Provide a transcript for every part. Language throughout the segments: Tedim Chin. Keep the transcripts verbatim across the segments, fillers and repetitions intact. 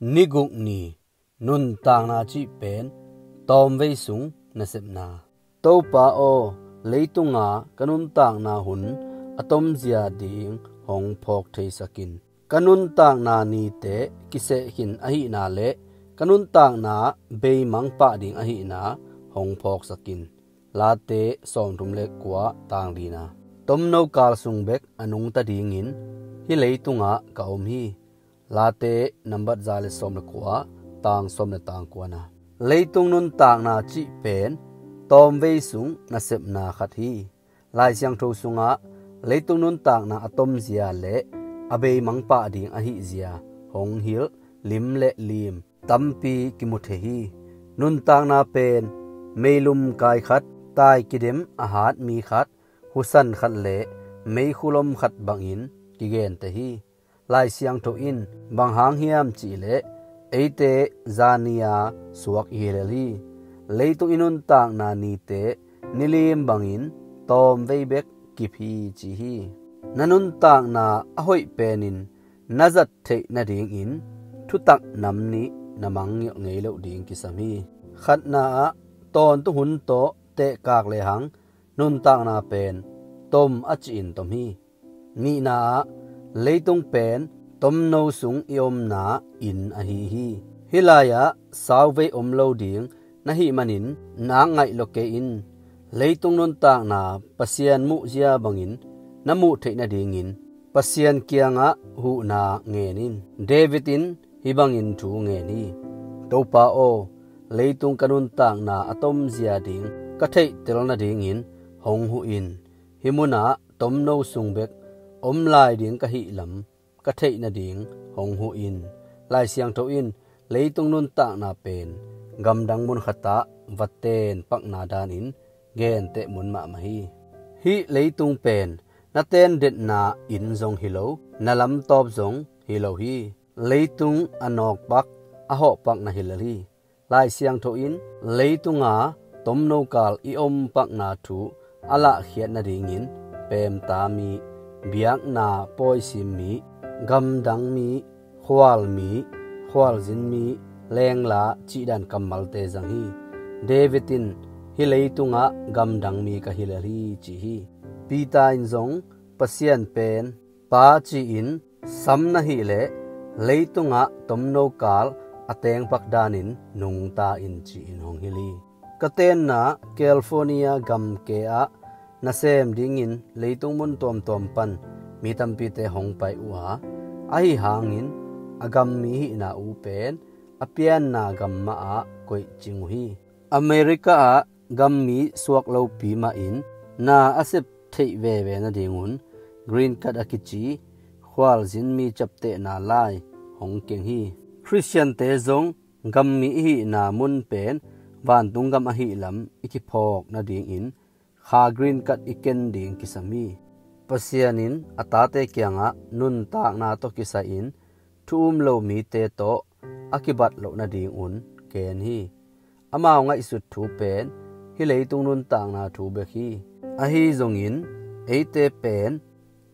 Ni guk ni, nuntakna cih pen tawmvei sung nasepna. Topa aw, leitunga ka nuntakna hun a tomzia ding hong phawk theisak in. Ka nuntakna nite kiseh khin ahihna le ka nuntakna beimang pah ding ahihna hong phawksak in. Late sawmthum le kua, tang lina. Tomno kal sung bek a nungta dingin hih leitungah ka om hi. Late nambat za le sawm le kua, tang sawm le tang kuana. Leitung nuntakna cih pen tawmvei sung nasepna khat hi. Lai Siangtho sungah leitung nuntakna a tomzia le a beimang pah ding ahihzia hong hilh lim le lim tampi kimu thei hi. Nuntakna pen meilum kai khat, tai kidem a hat mi khat, husan khat le meikhu lom khat bangin kigenteh hi. Lai Siangtho in bang hang hiam cihleh eite zani-a suak i hi lel hi. Leitung i nuntakna nite nilim bangin tawmvei bek kip hi ci hi. Na nuntakna a hoih penin na zat theih nadingin thutak nam nih na mangngilh ngei loh ding kisam hi. Khatna ah tawntung hun tawh tehkak lehang nuntakna pen tom a cihin tom hi. Nihna ah leitung pen tomno sung i omna inn ahi hi. Hih lai-ah sauvei om lo ding na hih manin nak ngaih lo kei in. Leitung nuntakna Pasian muhzia bangin na muh theih nadingin Pasian kiangah huhna ngen in. David in hih bangin thu ngen hi. Topa aw, leitung ka nuntakna a tomzia ding ka theihtel nadingin hong huh in. Hih munah tomno sung bek om lai ding ka hih lam ka theih nading hong huh in. Lai Siangtho in leitung nuntakna pen gamdang mun khatah va ten pakna danin genteh mun mahmah hi. Hih leitung pen na tendetna inn zong hi lo, na lamtawp zong hi lo hi. Leitung a nawkpak, a hawhpak na hi lel hi. Lai Siangtho in leitunga tomno kal i om pakna thu a lahkhiat nadingin pemta mi, biakna pawisim mi, gamdang mi, khual mi, khualzin mi, lengla cihdan kammalte zang hi. David in hih leitungah gamdang mi ka hi lel hi ci hi. Peter in zong Pasian pen Pa ci-in sam na hih leh leitungah tomno kal a tengpak danin nungta in ci-in hong hilh hi. Ka tenna California gamke ah nasem dingin leitung mun tuamtuam pan mi tampite hong pai uh a, ahi hangin a gammi hihna uh pen a pianna gam mahah koihcing uh hi. America ah gammi suak lopi mahin na a sep theih veve nadingun green card a kici khualzin mi ciaptehna lai hong keng hi. Khristiante zong gammi i hihna mun pen vantung gam ahih lam i kiphawk nadingin kha green card i ken ding kisam hi. Pasian in a tate kiangah nuntakna tawh kisai-in thu um lo mite tawh a kibat loh nadingun gen hi. Amau ngaihsut thu pen hih leitung nuntakna thu bek hi. Ahi zongin eite pen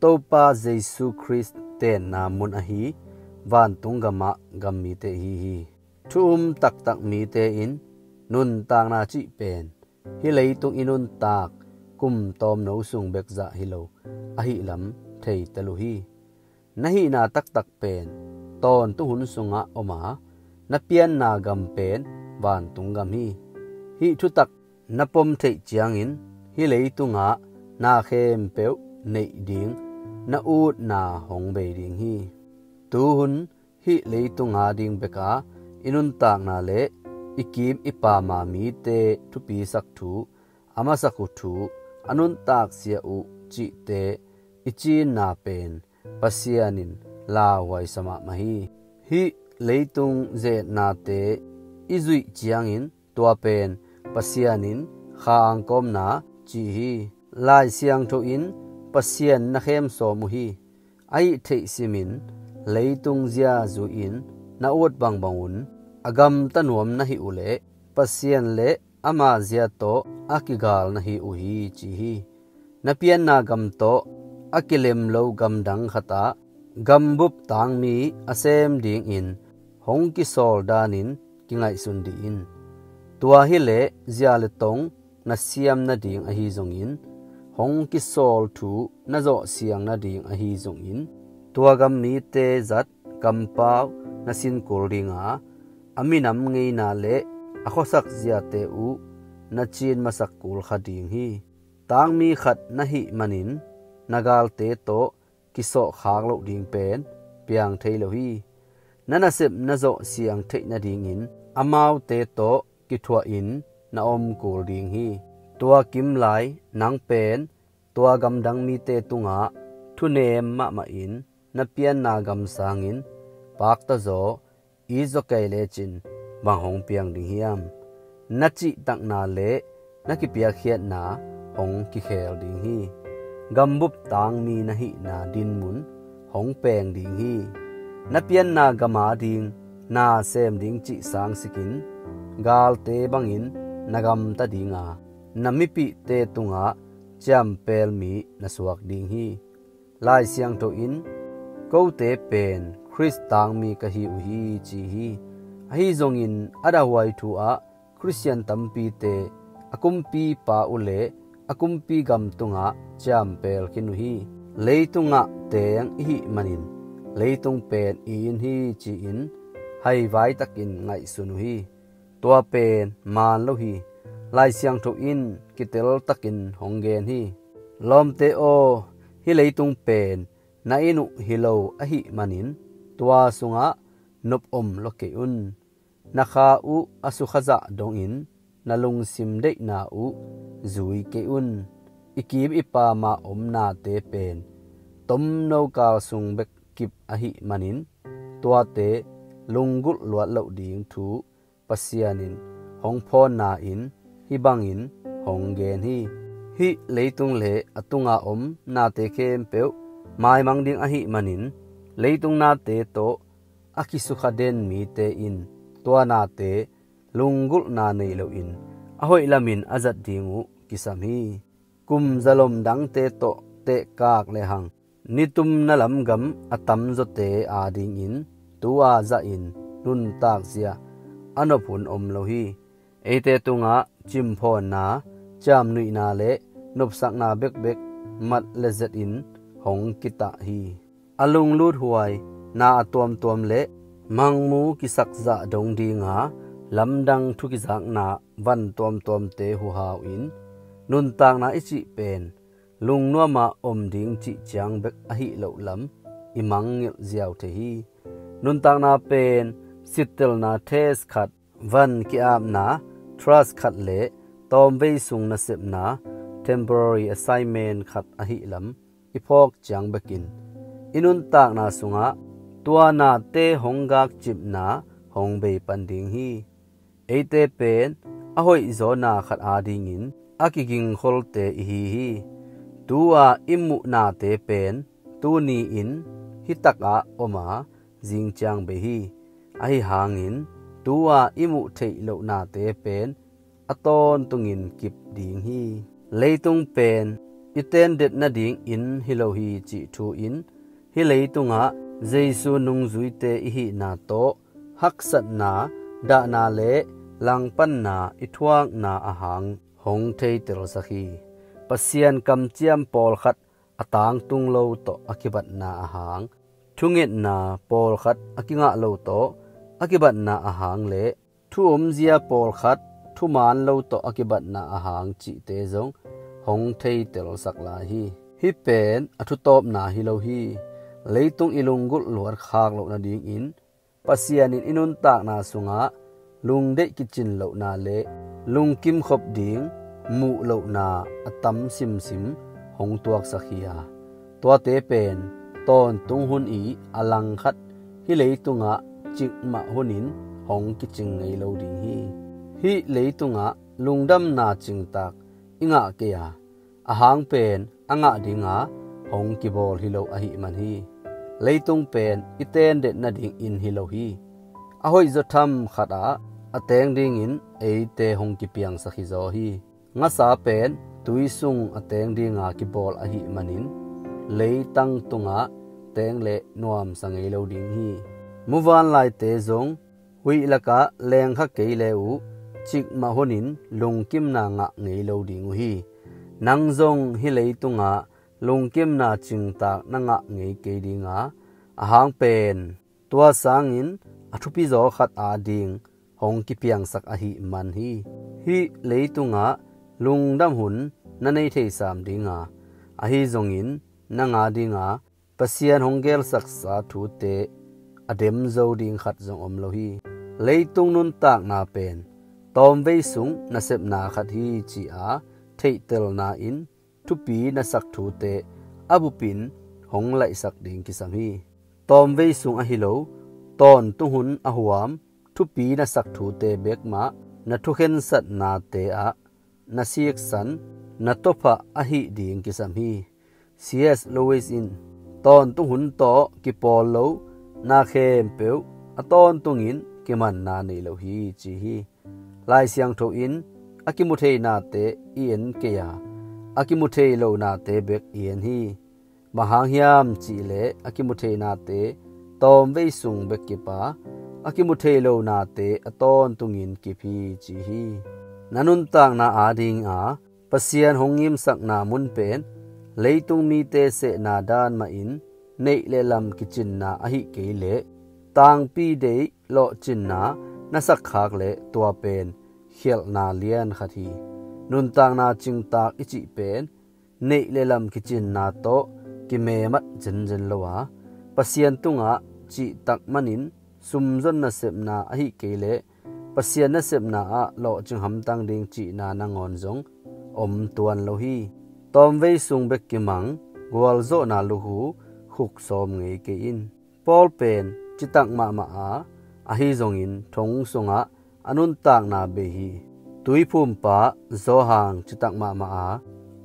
Topa Jesu Khrist tenna mun ahi vantung gamah gammite ihi hi. Thu um taktak mite in nuntakna cih pen hih leitung i nuntak kum tawmno sung bek zah hi lo ahih lam theitel uh hi. Na hihna taktak pen tawntung hun sungah om a, na pianna gam pen vantung gam hi. Hih thutak na pom theih ciangin hih leitungah na khempeuh neih ding na utna hong bei ding hi. Tuhun hih leitunga ding beka i nuntakna le i kim i pama mite thupisak thu, a masak uh thu, a nuntak sia uh cihte i cinna pen Pasian in lauhuaisa mahmah hi. Hih leitung zetnate i zuih ciangin tua pen Pasian in kha angkawmna ci hi. Lai Siangtho in Pasian na khemsawm uh hi. Ahi theih simin leitung zia zui-in na ut bangbangun a gamta nuam na hih uhleh Pasian le ama zia tawh a kigal na hi uh hi ci hi. Na pianna gam tawh a kilem lo gamdang khatah gambup tangmi a sem dingin hong kisawl danin kingaihsun dih in. Tua hileh zia le tong na siam nading ahi zongin, hong kisawl thu na zawhsiang nading ahi zongin, tua gam mite zat kampau na sinkul dinga, a minam ngeina le a khuasak ziate uh na cin masak kul kha ding hi. Tangmi khat na hih manin na galte tawh kisawhkhak loh ding pen piang thei lo hi. Na nasep na zawhsiang theih nadingin amaute tawh kithuahin na om kul ding hi. Tua kimlai nang pen tua gamdang mite tungah thunem mahmahin na pianna gam sangin paktazaw, itzaw kei lecin bang hong piang ding hiam? Na cihtakna le na kipiakkhiatna hong kikhel ding hi. Gambup tangmi na hihna dinmun hong peng ding hi. Na pianna gam ading na sem ding cih sangsikin galte bangin na gamta dinga, na mipihte tungah ciampelmi na suak ding hi. Lai Siangtho in, "Kote pen Khrist tangmi ka hi uh hi," ci hi. Ahi zongin a dahhuai thu ah Khristian tampite a kumpipa uh le a kumpi gam tungah ciampel khin uh hi. Leitungah teng i hih manin leitung pen i inn hi ci-in haivai takin ngaihsun uh hi. Tua pen maan lo hi. Lai Siangtho in kiteltakin hong gen hi. Lawmte aw, hih leitung pen na inn uh hi lo ahih manin tua sungah nop om lo kei un. Na kha uh a sukhazah dongin na lungsim deihna uh zui kei un. I kim i pama om nate pen tomno kal sung bek kip ahih manin tuate lunggulh luat loh ding thu Pasian in hong phawnna in hih bangin hong gen hi. Hih leitung le a tunga om nate khempeuh maimang ding ahih manin leitung nate tawh a kisukha den mite in tua nate lunggulhna nei loin a hoih lamin a zat ding uh kisam hi. Kum zalom dangte tawh tehkak lehang nitumna lamgam a tamzawte adingin tu-a zahin nuntak zia a nop hun om lo hi. Eite tungah cimphawnna, ciamnuihna le nopsakna bekbek mat le zetin hong kitah hi. A lunglut huai na a tuamtuam le mangmu kisakzah dong dinga lamdang thu kizakna van tuamtuamte huhau in nuntakna i cih pen lungnuama om ding cih ciang bek ahih loh lam i mangngilh ziau thei hi. Nuntakna pen sittelna test khat, van ki-apna trust khat le tawmvei sung nasepna temporary assignment khat ahih lam i phawk ciang bekin i nuntakna sungah tua nate hong gakcipna hong bei pan ding hi. Eite pen a hoihzawna khat adingin a kigingkholte i hi hi. Tu-a i muh nate pen tuni-in hih takah om a zing ciang bei hi. Ahi hangin tu-a i muh theih loh nate pen a tawntungin kip ding hi. Leitung pen i tendet nading inn hi lo hi cih thu in hih leitungah Jesu nungzuite i hihna tawh haksatna, dahna le langpanna i thuakna ahang hong theitelsak hi. Pasian kamciam pawlkhat a tangtung lo tawh a kibatna ahang, thungetna pawlkhat a kingah lo tawh a kibatna ahang le thu omzia pawlkhat thumaan lo tawh a kibatna ahang cihte zong hong theitelsak lai hi. Hih pen a thutawpna hi lo hi. Leitung i lunggulh luat khak loh nadingin Pasian in i nuntakna sungah lungdeih kicin lohna le lungkim khop ding muh lohna a tam simsim hong tuaksak hi a, tuate pen tawntung hun i a langkhat hih leitungah cikmah hunin hong kicing ngei lo ding hi. Hih leitungah lungdamna cingtak i ngah kei a, ahang pen a ngah dinga hong kibawl hi lo ahih man hi. Leitung pen i tendet nading inn hi lo hi. A hoihzaw tham khatah a teng dingin eite hong kipiangsak hi zaw hi. Ngasa pen tui sung a teng dinga kibawl ahih manin leitang tungah teng le nuamsa ngei lo ding hi. Muvanlaite zong huih lakah lengkha kei le uh, cikmah hunin lungkimna ngah ngei lo ding uh hi. Nang zong hih leitungah lungkimna cingtak na ngah ngei kei dinga, ahang pen tua sangin a thupizaw khat ading hong kipiangsak ahih man hi. Hih leitungah lungdam hun na nei thei sam dinga, ahi zongin nang adinga Pasian hong gelsaksa thute a dem zo ding khat zong om lo hi. Leitung nuntakna pen tawmvei sung nasepna khat hi ci-a theihtelna in thupi na sak thute a bupin hong laihsak ding kisam hi. Tawmvei sung ahi lo, tawntung hun a huam thupi na sak thute bek mah na thukhensatnate ah na siksan, na tawphah ahih ding kisam hi. C S Lewis in, tawntung hun tawh kipawl lo na khempeuh a tawntungin kimanna nei lo hi ci hi. Lai Siangtho in a kimu thei nate i en kei a, a kimu thei lo nate bek i en hi. Bang hang hiam cihleh a kimu thei nate tawmvei sung bek kip a, a kimu thei lo nate a tawntungin kip hi ci hi. Na nuntakna adinga Pasian hong ngimsakna mun pen leitung mite sehna dan mahin neih le lam kicinna ahih kei leh tangpi deih lawhcinna na sakkhak leh tua pen khialhna lian khat hi. Nuntakna cingtak i cih pen neih le lam kicinna tawh kimemat zenzen lo a, Pasian tungah cihtak manin sumzon nasepna ahih kei leh Pasian nasepna ah lawhcing hamtang ding cihna nangawn zong om tuan lo hi. Tawmvei sung bek kimang gualzawhna lukhu khuk sawm ngei kei in. Paul pen citak mahmah a, ahi zongin thong sungah a nuntakna bei hi. Tuiphumpa Zawhang citak mahmah a,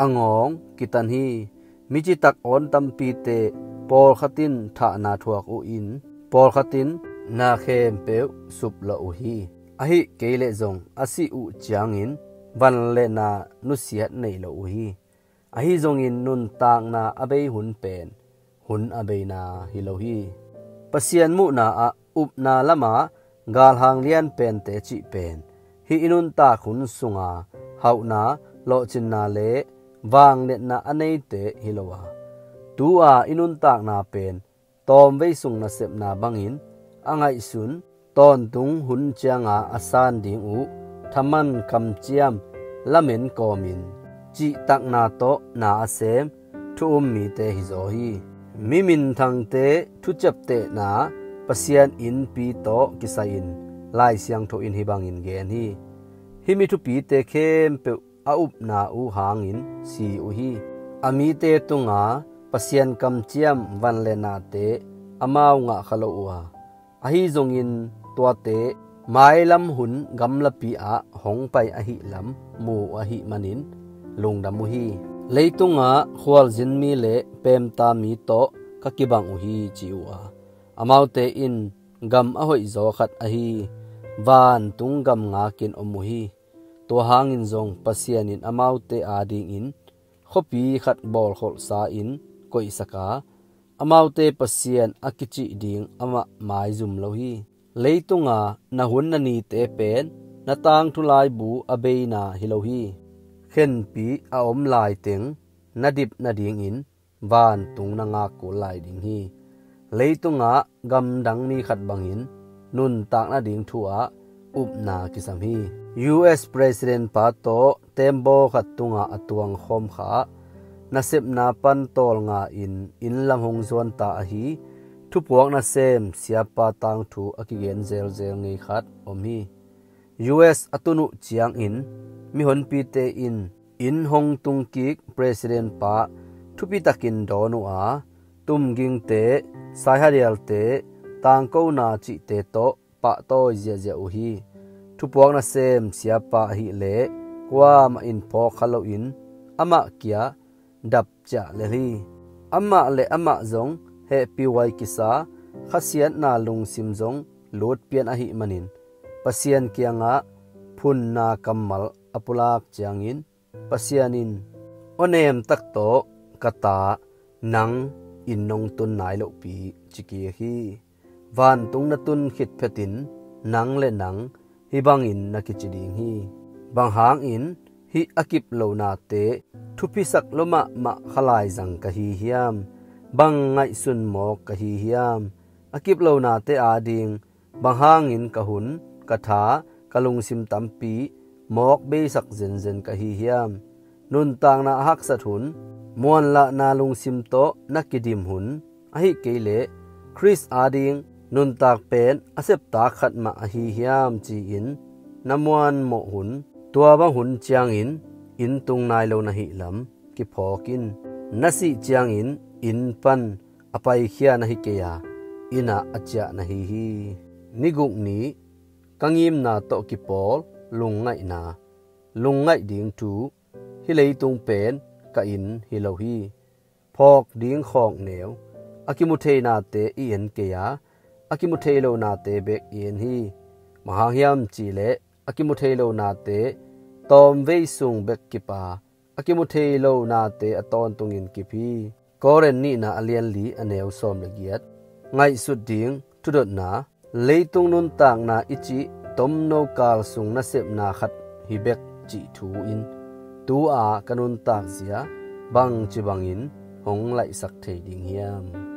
a ngawng kitan hi. Mi citak awn tampite pawlkhat in thahna thuak uh in, pawlkhat in na khempeuh suplawh uh hi. Ahih kei leh zong a sih uh ciangin van le na nusiat nei lo uh hi. Ahi zongin nuntakna a bei hun pen hun a beina hi lo hi. Pasian muhna ah upna lama galhang lian pente cih pen hih i nuntak hun sunga hauhna, lawhcinna le vangnetna a neite hi lo a, tu-a i nuntakna pen tawmvei sung nasepna bangin a ngaihsun, tawntung hun cianga a san ding uh thaman kamciam lamen kawmin cihtakna tawh na a sem thu um mite hizaw hi. Mi minthangte thuciaptehna Pasian innpi tawh kisai-in Lai Siangtho in hih bangin gen hi. Hih mi thupite khempeuh a upna uh hangin si uh hi. A mite tunga Pasian kamciam van le nate amau ngah kha lo uh a, ahi zongin tuate mailam hun gamlapi ah hong pai ahih lam mu uh ahih manin lungdam uh hi. Leitungah khualzin mi le pemta mi tawh ka kibang uh hi ci uh a, amaute in gam a hoihzaw khat ahi vantung gam ngakin om uh hi. Tua hangin zong Pasian in amaute adingin khuapi khat bawlkholhsa-in koihsak a, amaute Pasian a kicih ding amah maizum lo hi. Leitunga na hun na nite pen na tangthu laibu a beina hi lo hi. Khenpi a om laiteng na dip nadingin vantung na ngak kul lai ding hi. Leitungah gamdang mi khat bangin nuntak nading thu-ah upna kisam hi. U S President pa tawh tembaw khat tungah a tuangkhawm kha nasepna pan tawlnga-in inn lam hong zuanta ahi thupuak nasem siapa tangthu a kigen zelzel ngei khat om hi. U S a tun uh ciangin mihonpite in inn hong tungkik President pa thupitakin dawn uh a, tumgingte, saihadialte, tangkona cihte tawh pahtawi ziahziah uh hi. Thupuak nasem siapa ahileh kuamah in phawk kha loin amah kia dap ciah lel hi. Amah le amah zong hehpihhuai kisa, khasiatna lungsim zong lutpian ahih manin Pasian kiangah phunna kammal a pulak ciangin Pasian in, "Aw nemtak tawh ka ta, nang inn nong tun nai lohpi," ci kik hi. Vantung na tun khit phetin nang le nang hih bangin na kici ding hi. Bang hangin hih a kip lonate thuphisak lua mahmah kha laizang ka hi hiam? Bang ngaihsun mawk ka hi hiam? A kip lonate ading bang hangin ka hun, ka tha, ka lungsim tampi mawk beisak zenzen ka hi hiam? Nuntakna a haksat hun, muanlahna lungsim tawh na kidim hun, ahih kei leh Khrist ading nuntak pen a septak khat mah ahi hiam ci-in na muanmawh hun, tua bang hun ciangin inn tung nai lo na hih lam kiphawk in. Na sih ciangin inn pan a paikhia na hi kei a, inn ah a ciah na hi hi. Ni guk ni, ka ngimna tawh kipawl lungngaihna. Lungngaih ding thu, hih leitung pen ka inn hi lo hi. Phawk ding khawkneu, a kimu thei nate i en kei a, a kimu thei lo nate bek i en hi. Bang hang hiam cih leh a kimu thei lo nate tawmvei sung bek kip a, a kimu thei lo nate a tawntungin kip hi. Korin nihna a lian li a neu sawm le giat. Ngaihsut ding thudotna, leitung nuntakna i cih tomno kal sung nasepna khat hi bek cih thu in tu-a ka nuntak zia bangci bangin hong laihsak thei ding hiam?